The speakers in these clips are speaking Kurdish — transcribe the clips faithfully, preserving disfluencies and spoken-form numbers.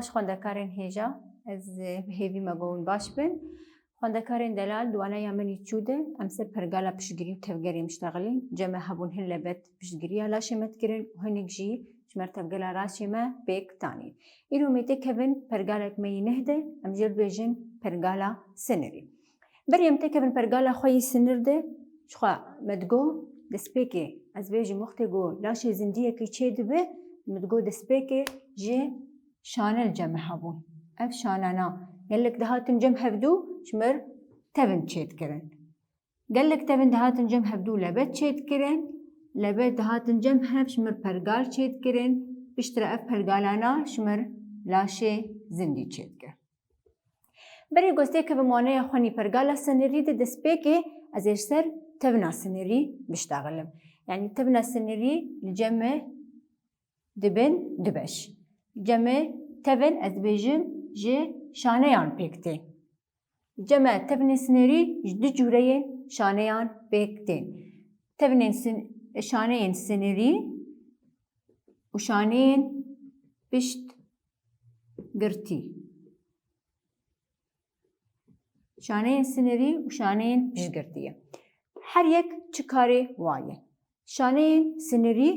Xwendekarên hêja, ez, e, bi hêvî me ku hûn baş bin. Xwendekarên delal, di waneya min î çû de, em ser pergala piştgirî û tevgerê miştexilîn. Cem me hebûn hin lebet piştgiriya laşê me dikirin û hinek jî ji mer tevgera laşê me pêk tanîn. Îro me tê kevin pergalek me yî neh de, em jê re bêjin pergala sinirî. Berê em têkevin pergala xwe yî sinir de, jixwe me digo destpêkê, ez bêjim wextê ku laşê zindiyekî çêdibe, me digo destpêkê ji şane li cem me hebûn. Ev şanana gelek dihatin cem hevdû ji mir tevin çêdikirin. Gelek tevin dihatin cem hevdû lebet çêdikirin, lebet dihatin cem hev ji mir pergal çêdikirin, piştre ev pergalana ji mir laşê zindî çêdikirin. Berê gostê kevim waneya xwe nî pergala sinirî de destpêkê ez ê ji ser tevna sinirî biştaxilim. Yanî tevna sinirî li cem me dibin du beş. Cem me tevin ez dibêjim ji şaneyan pêk tê. Cem me tevnên sinirî ji du cûreyên şaneyan pêk tên. Tevnên sin-, şaneyên sinirî û şaneyên pişt girtî. Şaneyên sinirî û şaneyên piştgirtî ye. Her yek çi karê wa ye? Şaneyên sinirî,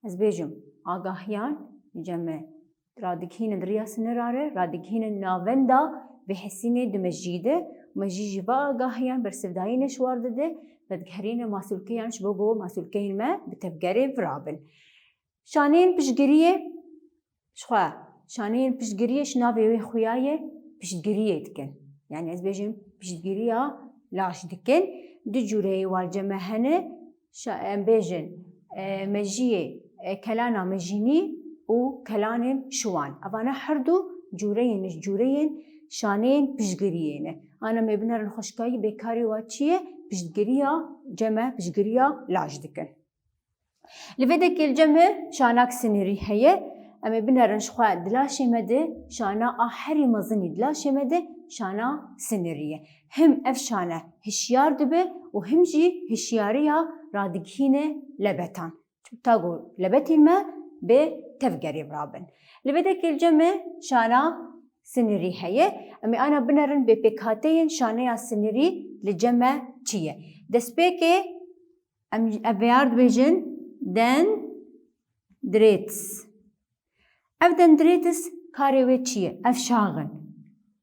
ez bêjim, agahiyan, cem me radigihînin riya sinira re, radigihînin navenda bêhesînê di mejî de, mejî jî va agahiyan bersivdayînê ji war dide, vedigerîne masûlkeyan ji bo ku masûlkeyên me bi tevgerê virabin. Şaneyên piştgiriyê, jixwe şaneyên piştgiriyê ji navê wê xuya ye, piştgiriyê dikin. Yanî ez bêjim piştgiriya laş dikin. Du cûreyê wa li cem me hene, şa-, em bêjin, e, mejiyê, e, kelana mejînî û kelanên şiwan. Evana her du cûreyên ji cûreyên şaneyên piştgiriyê ne. Ana me binerin xweşikayî bêkarî wa çi ye? Piştgiriya cem me, piştgiriya laş dikin. Li vê dekê li cem me şanak sinirî heye. Em ê binerin jixwe di laşê me de şana a herî mezinî di laşê me de şana sinirî ye. Him ev şane hişyar dibe û him jî hişyariya radigihîne lebetan. Ta ku lebetên me bi tevgerê virabin. Li vê dekê li cem me şana sinirî heye. Em ê ana binerin bê pêkhateyên şaneya sinirî li cem me çi ye. Destpêkê Em, ev veyar dibêjin dendrêtis. Ev dendrêtis karê wê çi ye? Ev şax in.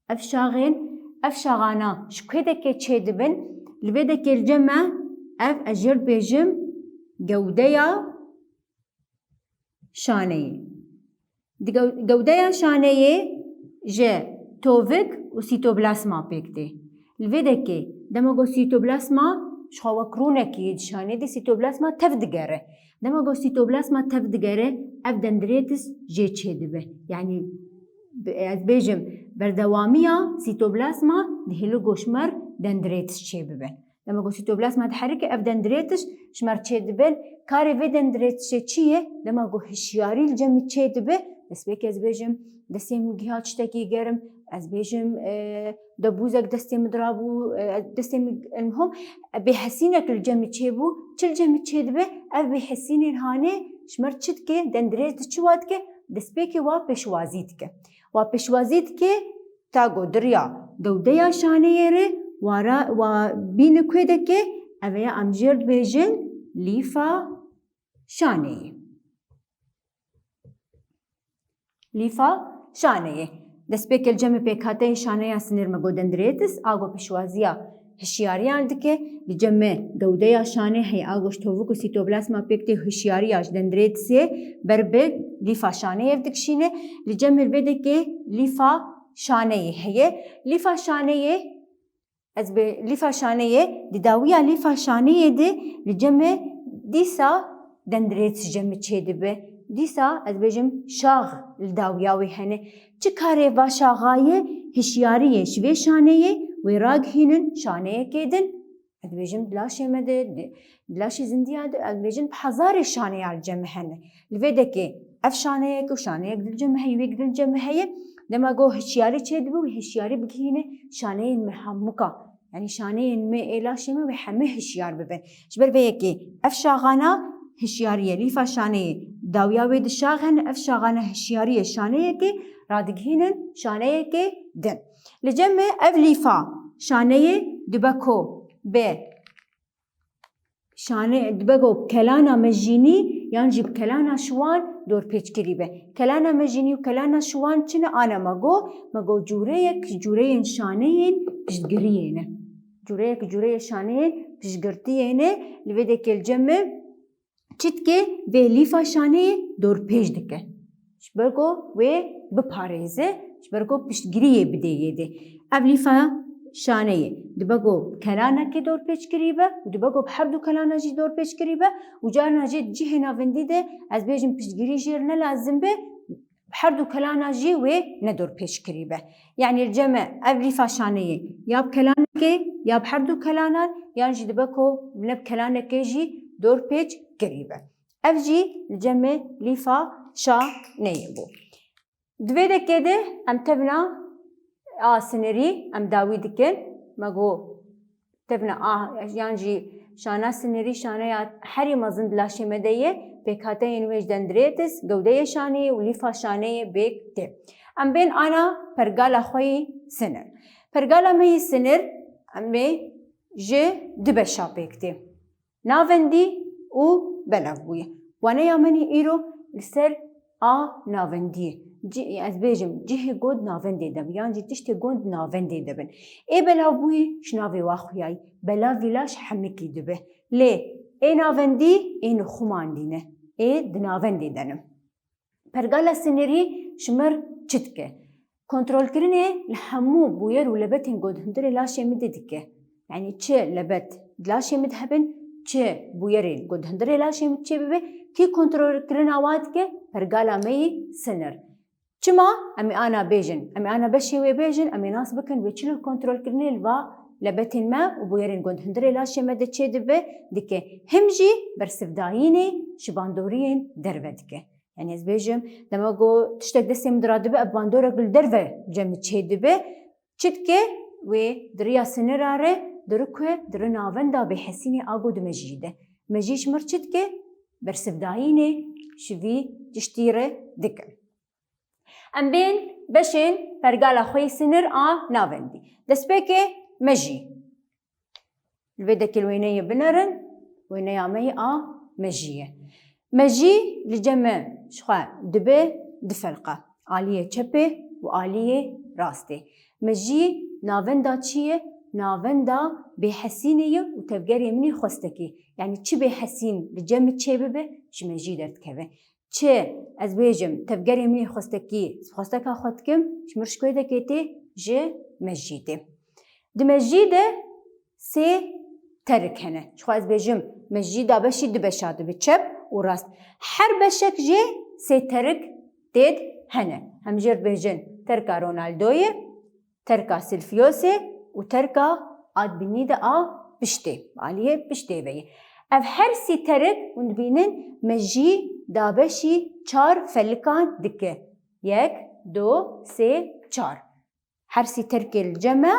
Ev şaxên, ev şaxana ji kêdekê çêdibin? Li vê dekê li cem me ev, ez jê re dibêjim gewdeya şaneyê. Di gew-, gewdeya şaneyê ji tovik û sîtoplasma pêk tê. Li vê dekê dema ku sîtoplasma ji xwe wek rûnekê yê di şanê de sîtoplasma tev digere. Dema ku sîtoplasma tev digere, ev dendrêtis jê çêdibe. Yanî bi-, ez bêjim berdewamiya sîtoplasma dihêle ku ji mer dendrêtis çêbibe. Dema ku sîtoplasma diherike, ev dendrêtiş ji me re çêdibin. Karê vê dendrêtişê çi ye? Dema ku hişyarî li cem min çêdibe, destpêkê ez bêjim, destê min giha tiştekî germ, ez bêjim, e, debûzek destê min dirabû, e, destê min, elmuhim, e, bêhesînek li cem min çêbû. Çi li cem min çêdibe? Ev bêhesînên hanê ji me re çi dike? Dendrêtiş çi wa dike? Destpêkê wa pêşwazî dike. Wa pêşwazî dike, ta ku di riya gewdeya şaneyê re wa ra-, wa bîne kêdekê, ev ê em jê re dibêjin lîfa şaneyê. Lîfa şaneyê. Destpêkê li cem min pêkhateyê şaneya sinir me got dendrêtis, a ku pêşwaziya hişyariyan dike, li cem min gewdeya şanê heye, a ku ji tovik û sîtoplasma pêk tê, hişyariya ji dendrêtisê ber bi lîfa şaneyê dikişîne. Li cem min vê dekê lîfa şaneyê heye. Lîfa şaneyê, ez bê lîfa şaneyê, di dawiya lîfa şaneyê de li cem min dîsa dendrêtis ji cem min çêdibe. Dîsa ez bêjim şax li dawiya wê hene. Çi karê va şaxa ye? Hişyariyê ji vê şaneyê wê ragihînin şaneyekê din. Ez dibêjim di laşê me de, di, di laşê zindiya de, ez dibêjim bi hezarê şaneya li cem me hene. Li vê dekê ev şaneyek û şaneyek di cem me heye, wê di cem me heye. Dema ku hişyarî çêdibe, wê hişyarî bigihîne şaneyên me hemûka. Yanî şaneyên me ê laşê me wê hemû hişyar bibin. Ji ber vê yekê ev şaxana hişyariyê, lîfa şaneyê dawiya wê di şax hene, ev şaxana hişyariyê şaneyekê Radigihînin şaneyekê din. Li cem me ev lîfa şaneyê dibe ku bi şane, dibe ku bi kelana mejînî yan jî bi kelana şiwan dorpêçkirî be. Kelana mejînî û kelana şiwan çi ne? Ana me got, me got cûreyek ji cûreyên şaneyên piştgiriyê ne. Cûreyek ji cûreyê şaneyên piştgirtiyê ne. Li vê dekê li cem me çi dike? Vê lîfa şaneyê dorpêç dike. Ji ber ku wê biparêze, ji ber ku piştgiriyê bidê yê dê. Ev lîfa şaneyê dibe ku bi kelanekê dorpêçkirî be û dibe ku bi her du kelana jî dorpêçkirî be û carna jî di cihê navendî de ez bêjim piştgirî jê re ne lazim be, bi her du kelana jî wê nedorpêçkirî be. Yanî li cem me ev lîfa şaneyê ya bi kelanekê ya bi her du kelanan yan jî dibe ku ne bi kelanekê jî dorpêçkirî be. Ev jî li cem me lîfa şaneyê bû. Di vê dekê de em tevna a sinirî em dawî dikin. Me got tevna a yan jî şana sinirî şaneya herî mezin di laşê me de ye. Pêkhateyên wê ji dendrêtis, gewdeyê şaneyê û lîfa şaneyê bêk tê. Em bên ana pergala xwe yî sinir. Pergala me yî sinir em ê ji du beşa pêk tê. Navendî û belavbûyî. Waneya min îro li ser a navendiyê. Ci-, ez bêjim, cihê got navendê de bin, yan jî tiştê got navendê de bin. Ê belavbûyî ji navê wa xuyayî. Belavî laş hemikî dibe. Lê ê navendî ê nixumandî ne. Ê di navendê de ne. Pergala sinirî ji mir çi dike? Kontrolkirinê li hemû bûyer û lebetên ku di hundirê laşê min de dike. Yanî çi lebet di laşê min de hebin, çi bûyerên ku di hundirê laşê min çê bibe, kî kontrolkirina wa dike? Pergala me yî sinir. Çima? Em ê ana bêjin. Em ê ana beşê wê bêjin, em ê nas bikin wê çi li kontrolkirinê li va lebetên me û bûyerên ku di hundirê laşê me de çê dibe dike. Him jî bersivdayînê ji bandoriyên derve dike. Yanî ez bêjim, dema ku tiştek destê min de radibe, ev bandorek li derve cem min çê dibe. Çi dike? Wê di riya sinira re, di ri ku, di ri navenda bêhesînê a ku di mejiyê de. Mejî ji mir çi dike? Bersivdayînê ji vî tiştî re dike. Em bên beşên pergala xwe yî sinir a navendî. Destpêkê mejî. Li vê dekê li wêneyê binerin, wêneya me yê a mejiyê. Mejî li cem me ji xwe dibe du felqa, aliyê çepê û aliyê rastê. Mejî navenda çi ye? Navenda bêhesînê ye û tevgerê min ê xwestekî. Yanî çi bêhesîn li cem min çê bibe, ji mejî derdikeve. Çi, ez bêjim, tevgerê min ê xwestekî, xwesteka xwe dikim, ji mir ji ku dekê tê, ji mejî tê. Di mejî de sê terik hene. Ji xwe ez bêjim, mejî dabeşî du beşa dibe, çep û rast. Her beşek jê sê terik tê de hene. Em jê re dibêjin terka Ronaldoyê, terka Silfiosê û terka a dibînî de a piştê, aliyê piştê ve ye. Ev her sî terik hûn dibînin mejî dabeşî çar felikan dike. Yek, du, sê, çar. Her sî terkê li cem e.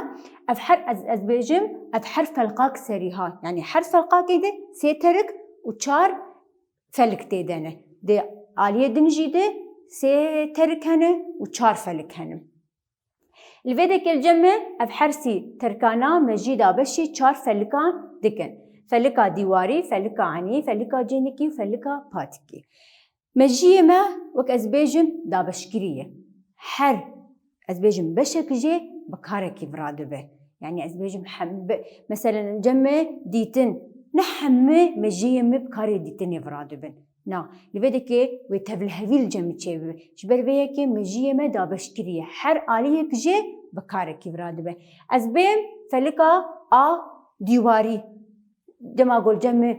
Ev her, ez, ez bêjim, ev her felqak serî ha. Yanî her felqakê de sê terik û çar felik tê de ne. Di aliyê din jî de sê terik hene û çar felik hene. Li vê dekê li cem me ev her sî terkana mejî dabeşî çar felikan dikin. Felika dîwarî, felika enî, felika cênikî û felika patikî. Mejiyê me, wek ez bêjim, dabeşkirî ye. Her, ez bêjim, beşek jê bi karekî vira dibe. Yanî ez bêjim, hem, bi, meselen, cem me dîtin, ne hemî mejiyê me bi karê dîtinê vira dibin. Na, li vê dekê wê tevlihevî li cem min çêbibe. Ji ber vê yekê mejiyê me dabeşkirî ye. Her aliyek jê bi karekî vira dibe. Ez bêm felika a dîwarî. Dema ku li cem min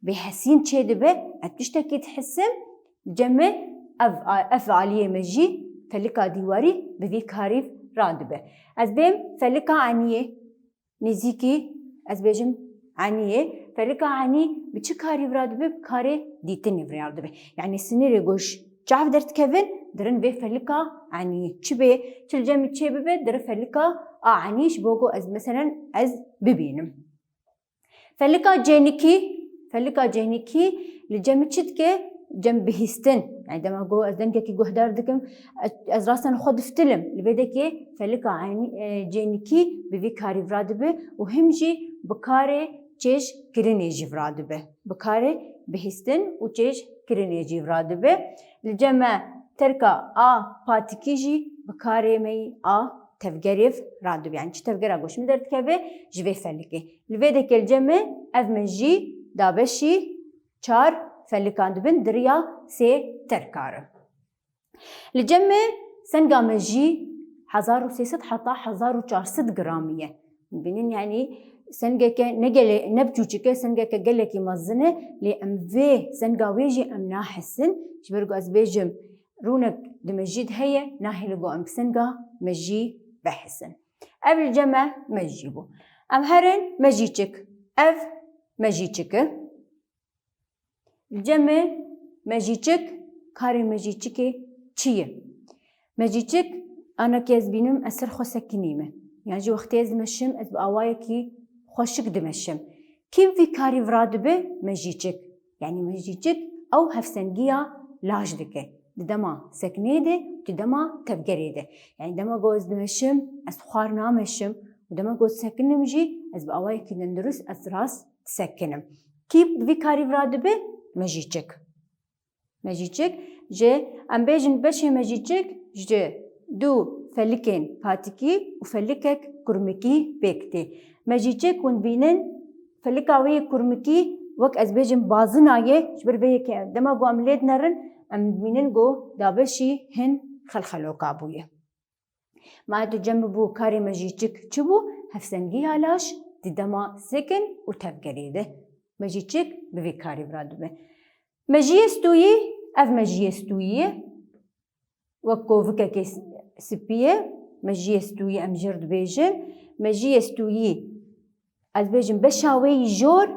bêhesîn çêdibe, ez tiştekî dihisim, li cem min ev, ev aliyê mejî felika dîwarî bi vî karî radibe. Ez bêm felika eniyê. Nêzîkî, ez bêjim, eniyê. Felika enî bi çi karî vira dibe? Bi karê dîtinê vira dibe. Yanî sinirê ku ji çav derdikevin, dirin vê felika eniyê. Çi bê, çi li cem min çê bibe, dirin felika a enî ji bo ku ez, meselen, ez bibînim. Felika cênikî, felika cênikî li cem min çi dike? Cem bihîstin. Yani dema ku ez dengekî guhdar dikim, ez, ez rasten xwe diftilim. Li vê dekê felika eynî, e, cênikî bi vî karî vira dibe û him jî bi karê çêj kirinê jî vira dibe. Bi karê bihîstin û çêj kirinê jî vira dibe. Li cem me terka a patikî jî bi karê me yî a tevgerê vira dibe. Yani çi tevgera goşmî derdikeve ji vê felikê. Li vê dekê li cem me ev mejî dabeşî çar felikan dibin di riya sê terkar e. Li cem me senga mejî hezar û sê sed heta hezar û çar sed gramî ye. Bînin, yani sengeke ne gele-, ne biçûçik e, sengeke gelekî mezin e, lê em vê senga wê jî em nahisin. Ji ber ku ez bêjim rûnek di mejî de heye, nahêle ku em bi senga mejî bihisin. Ev li cem me mejî bû. Em herin mejîçik. Ev mejîçik e. Li cem me mejîçik, karê mejîçikê çi ye? Mejîçik, anakî ez bînim, ez ser xwe sekinîme. Yan jî wextê ez dimeşim, ez bi awayekî xweşik dimeşim. Kî vî karî vira dibe? Mejîçik. Yani mejîçik ew hevsengiya laj dike. Di dema sekinê de, di dema tevgerê de. Yani dema ku ez dimeşim, ez xwar nameşim. Û dema ku ez sekinim jî, ez bi awayekî tendurist, ez rast sekinim. Kî bi vî karî vira dibe? Mejîçik. Mejîçik, ji, em bêjin beşê mejîçik ji du felikên patikî û felikek kurmikî pêk tê. Mejîçik hûn bînin, felika wê yê kurmikî wek ez bêjim bazina ye, ji ber vê yekê dema ku em lê dinerin, em dibînin ku dabeşî hin xelxeloka bûye. Ma tu cem bû karê mejîçik çi bû? Hevsengiya laj di dema sekin û tevgerê de. Mejîçik bi vî karî vira dibe. Mejiyê stûyî, ev mejiyê stûyî ye. Wek kovikekê s-, spî ye. Mejiyê stûyî em jê re dibêjin. Mejiyê stûyî, ez bêjim beşa wê yî jor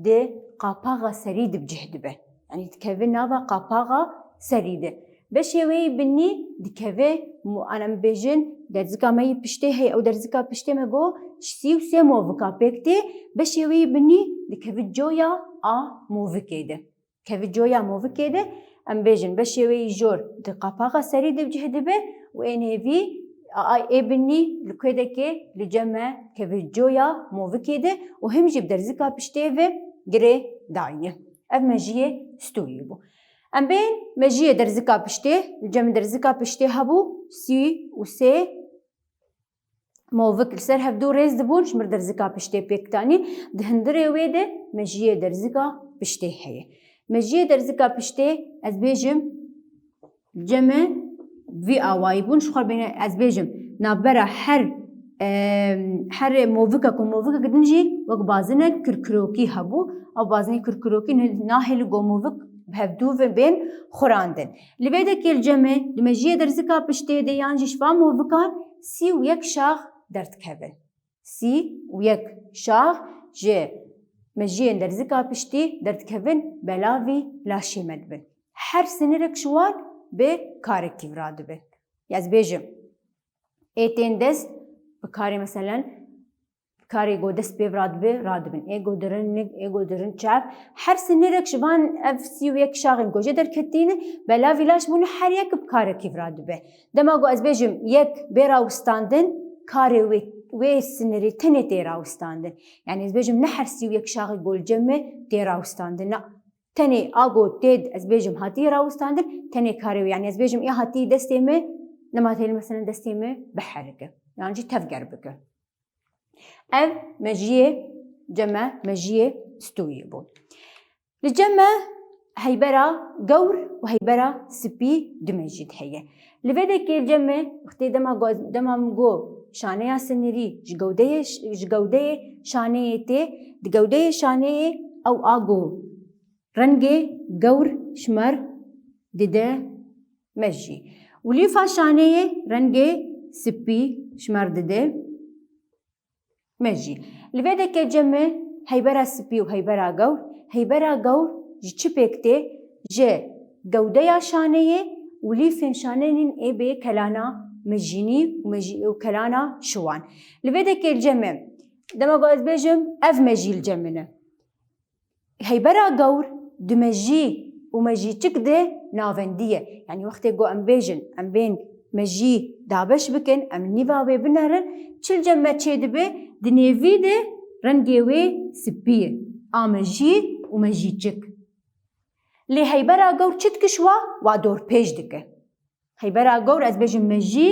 di qapaxa serî de bi cih dibe. Yani dikeve nava qapaxa serî de. Beşê wê yî binî dikeve, mu-, em bêjin derzika me yî piştê heye, ew derzika piştê me got ji sî û sê movika pêk tê. Beşê wê yî binî dikeve coya a movikê de. Keve coya movikê de, em bêjin beşê wê yî jor di qapaxa serî de bi cih dibe û ên hêvî a, a, ê binî li kê de ke li cem me keve coya movikê de û him jî bi derzika piştê ve girê dayî. Ev mejiyê stûyî bû. Em bên mejiyê derzika piştê, li cem derzika piştê hebû sî û sê movik li ser hevdû rêz dibûn, ji mir derzika piştê pêk tanî. Di hundirê wê de mejiyê derzika piştê heye. Mejiyê derzika piştê, ez bêjim, cem me vî awayî bûn. Ji xwe bêne ez bêjim, navbera her, em, her movika ku movikek din jî wek bazinek kirkirokî hebû. Ew bazinê kirkirokî ne-, nahêlî ku movik bi hevdû ve bên xurandin. Li vê dekê li cem me di mejiyê derzika piştê de yan jî ji van movikan sî û yek şax derdikevin. Sî û yek şax ji mejiyên derzika piştî derdikevin, belavî laşê me dibin. Her sinirek ji wan bi karekî vira dibe. Ya ez bêjim, ê tên dest bi karê, meselen, karê ku dest pê vira dibe, radibin. Ê ku dirin nik, ê ku dirin çav. Her sinirek ji van ev sî û yek şaxên ku jê derketîne, belavî laş bûne, her yek bi karekî vira dibe. Dema ku ez bêjim yek bê rawistandin, karê wê, wê sinirê tenê tê rawistandin. Yani ez bêjim ne her sî û yek şaxê ku li cem me tê rawistandin. Na, tenê a ku tê, ez bêjim hatî rawistandin, tenê karê wê. Yani ez bêjim ê hatî destê me, nema têl meselen destê me biherike. Yan jî tevger bike. Ev mejiyê cem me, mejiyê stûyî bû. Li cem me heybera gewr û heybera spî du mejî de heye. Li vê dekê cem me, wextê dema go-, dema min got şaneya sinirî ji gewdeyê ş-, ji gewdeyê şaneyê tê, di gewdeyê şaneyê ew a ku rengê gewr ji me re dide mejî. Û lîfa şaneyê rengê spî ji me re dide mejî. Li vê dekê cem me heybera spî û heybera gewr. Heybera gewr ji çi pêk tê? Ji gewdeya şaneyê û lîfên şaneyên ê bê kelana mejînî û mejî-, û kelana şiwan. Li vê dekê cem me, dema ku ez bêjim, ev mejî li cem min e. Heybera gewr di mejî û mejîçik di navendî ye. Yanî wextê ku em bêjin, em bên mejî dabeş bikin, em nîva wê binerin, çi li cem me çêdibe, di nêvî de rengê wê spî ye. A mejî û mejîçik. Lê heybera gewr çi dike ji wa? Wa dorpêç dike. Heybera gewr, ez bêjim mejî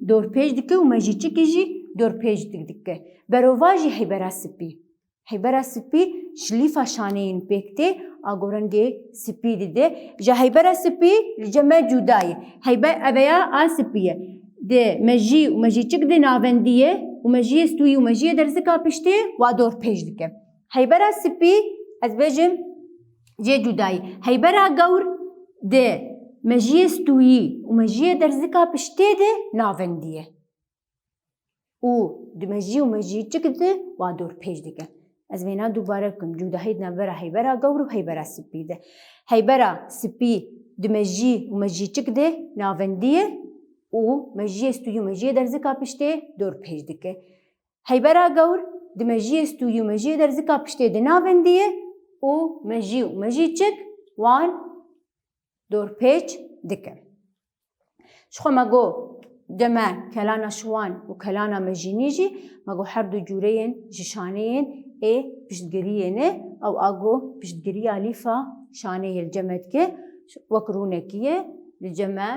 dorpêç dike û mejîçikî jî dorpêç di-, dike. Berovajî heybera spî. Heybera spî ji lîfa şaneyên pêk tê, a ku rengê spî dide. Ji heybera spî li cem me cuda ye. Heybe-, eveya a spî ye. Di mejî û mejîçik di navendî ye û mejiyê stûyî û mejiyê derzika piştê wa dorpêç dike. Heybera spî, ez bêjim, cê cudayî. Heybera gewr di mejiyê stûyî û mejiyê derzika piştê de navendî ye. Û di mejî û mejîçik de wa dorpêç dike. Ez vêna dubare bikim, cudahî di navbera heybera gewr û heybera spî de. Heybera spî di mejî û mejîçik de navendî ye û mejiyê stûyî û mejiyê derzika piştê dorpêç dike. Heybera gewr di mejiyê stûyî û mejiyê derzika piştê de navendî ye û mejî û mejîçik wan dorpêç dike. Ji xwe me got, cem me kelana şiwan û kelana mejînî jî, me got her du cûreyên ji şaneyên ê piştgiriyê ne, ew a got piştgiriya lîfa şaneyê li cem me dike, wek rûnekî ye, li cem me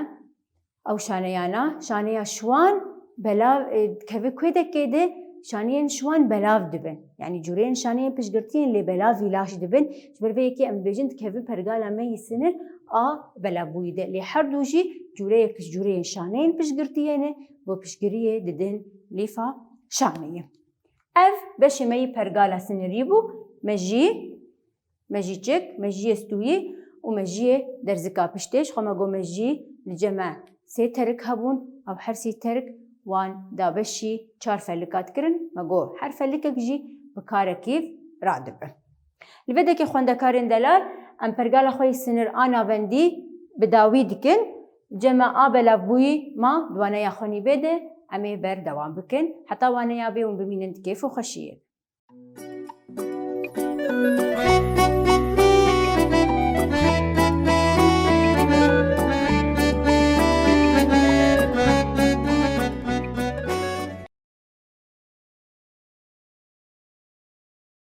ew şaneyana, şaneya şiwan belav, e, dikeve kuêdekê de şaneyên şiwan belav dibin. Yanî cûreyên şaneyên piştgirtiyên lê belavî laş dibin. Ji ber vê yekê em dibêjin dikevin pergala me yî sinir a belavbûyî de. Lê her du jî cûreyek ji cûreyên şaneyên piştgirtiyê ne, bo piştgiriyê didin lîfa şaneyê. Ev beşê me yî pergala sinirî bû. Me jî mejîçik, mejiyê stûyî û mejiyê derzika piştê. Ji xwe me got mejî li cem me sê terik hebûn, ew her sê terik wan dabeşî çar felika dikirin. Me got her felikek jî bi karekî radibe. Li vê dekê xwendekarên delal, em pergala xwe yê sinir a navendî bi dawî dikin. Cem me a belavbûyî ma di waneya xwe nîvê de em ê berdewam bikin. Heta waneya bê hûn bimînin di kêf û xweşiyê.